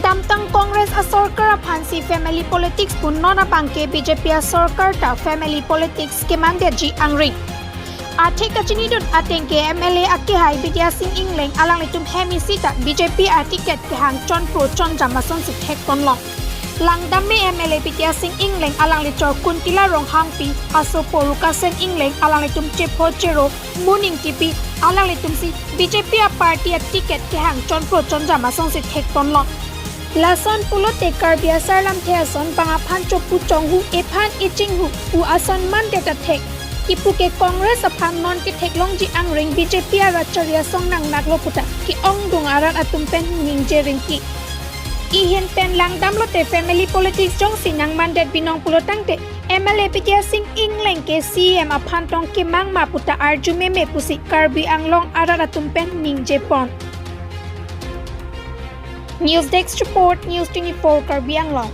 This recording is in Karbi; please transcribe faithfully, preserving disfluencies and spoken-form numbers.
Amtang Congress asorkar aphansi family politics pu, non abangke B J P asorkar ta family politics kemandetji angring. Athek kachinidun ateng ke M L A akehai Bidya Sing Engleng alanglitum hem isi ta B J P aticket kehang chonpro chonjam asonsi thekponlong. Langdamme M L A Bidya Sing Engleng, alangli chor Kuntila Ronghangpi, asopo Rukasen Engleng, alanglitum chepho chero Moon Engtipi, alanglitumsi B J P aparty aticket kehang chonpro chonjam asonsi thekponlong. Lason pulote Karbi asar lamthe ason bang aphan chopu chonghu, ephan echinghu pu ason mandet athek. Kipu ke Congress aphan non ketheklongji angring B J P arat chari asong nangnaklo puta ke-ongdung arat atum pen ningje ringki. Ihin pen langdamlote family politics jongsi nangmandet binong pulo tangte M L A Bidya Sing Engleng ke C E M aphan tong kemang ma puta arju meme pusi Karbi Anglong arat atum pen ningjepon. News Desk Report, News twenty-four Karbi Anglong.